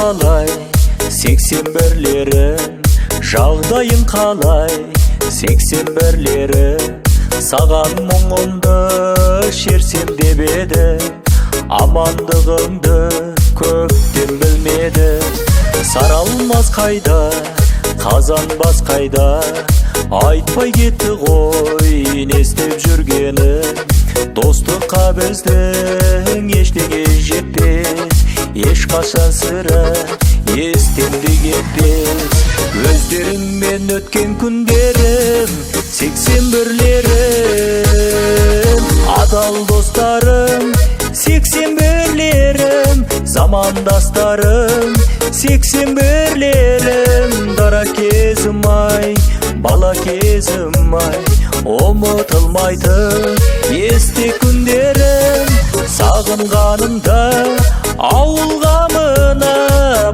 Қалай 81-лерім, жағдайың қалай 81-лерім? Саған мұңымды шерсем деп едім, амандығыңды көптен білмедім. Саралмас қайда, қазан бас қайда, айтпай кетті ғой не істеп жүргенін. Достыққа біздің ештеңе жетпес, ешқашан сірә естен де кетпес. Өздеріңмен өткен күндерім, 81-лерім, адал достарым, 81-лерім, замандастарым, 81-лерім. Дара кезім ай, бала кезім ай, ұмытылмайтын есте күндерім. Сағынғанымда ауылға, мына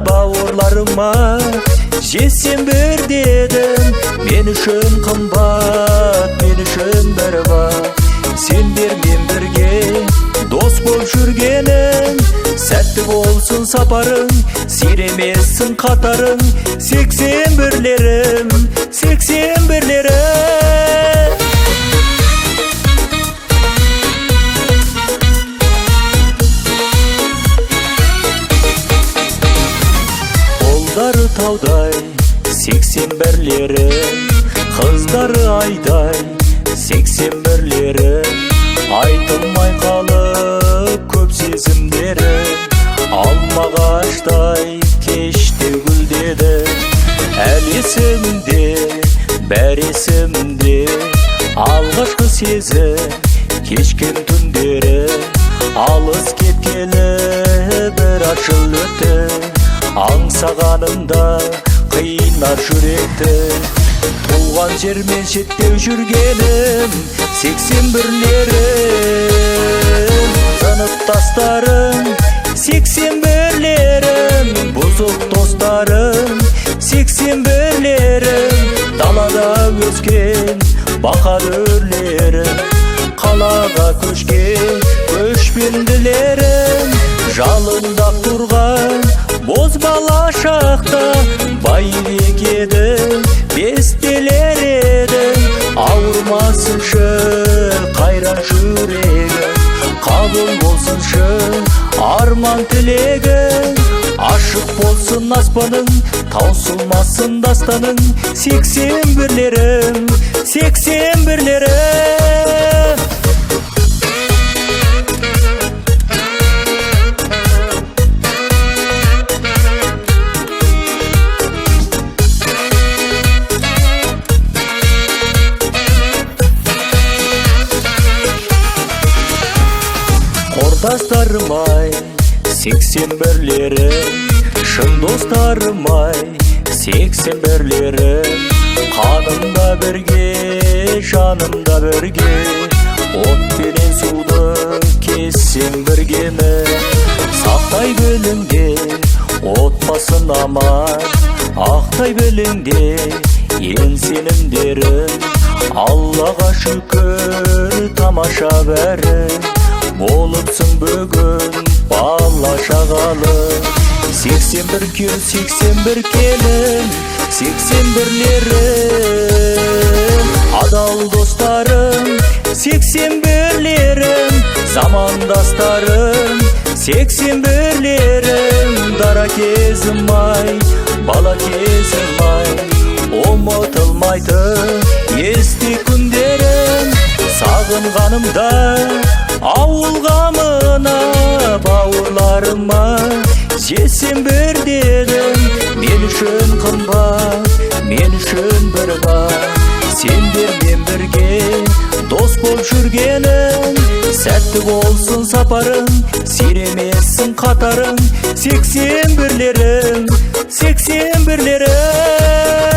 бауырларыма жетсем бір дедім. Мен үшін қымбат, мен үшін бір бар, сендермен бірге дос болып жүргенім. Сәтті болсын сапарың, сиремесін қатарың, 81-лерім, 81-лерім. Ұлдары таудай 81-лерім, қыздары айдай 81-лерім, айтылмай қалып көп сезімдері алмағаштай кеште гүлдеді. Әлі есімде, бәрі есімде, алғашқы сезім кешкен түндері. Алыс кеткелі біраз жыл өтті, аңсағанымда қинар жүректі. Туған жермен шеттеу жүргенім, 81-лерім, сыныптастарым, 81-лерім, бұзық достарым, 81-лерім, далада өскен баһадүрлерім, қалаға көшкен көшпенділерім, жалындап тұрған бозбала шақта байбек едім, бестелер едім. Ауырмасыншы қайран жүрегім, қабыл болсыншы арман тілегім, ашық болсын аспаның, таусылмасын дастаның, 81-лерім, 81-лерім. Құрдастарым ай, 81-лерім, шын достарым ай, 81-лерім, қанымда бірге, жанымда бірге, от пенен суды кессең біргемін. Сақтай біліңдер отбасын аман, ақтай біліңдер ен сенімдерін. Аллаға шүкір, тамаша бәрі болыпсың бүгін бала шағалы. 81 күйеу, 81 келін, 81-лерім, адал достарым, 81-лерім, замандастарым, 81-лерім. Дара кезім ай, бала кезім ай, ұмытылмайтын есте күндерім. Сағынғанымда ауылға, мына бауырларыма жетсем бір дедім. Мен үшін қымбат, мен үшін бір бар, сендермен бірге дос болып жүргенім. Сәтті болсын сапарың, сиремесін қатарың, 81-лерім, 81-лерім.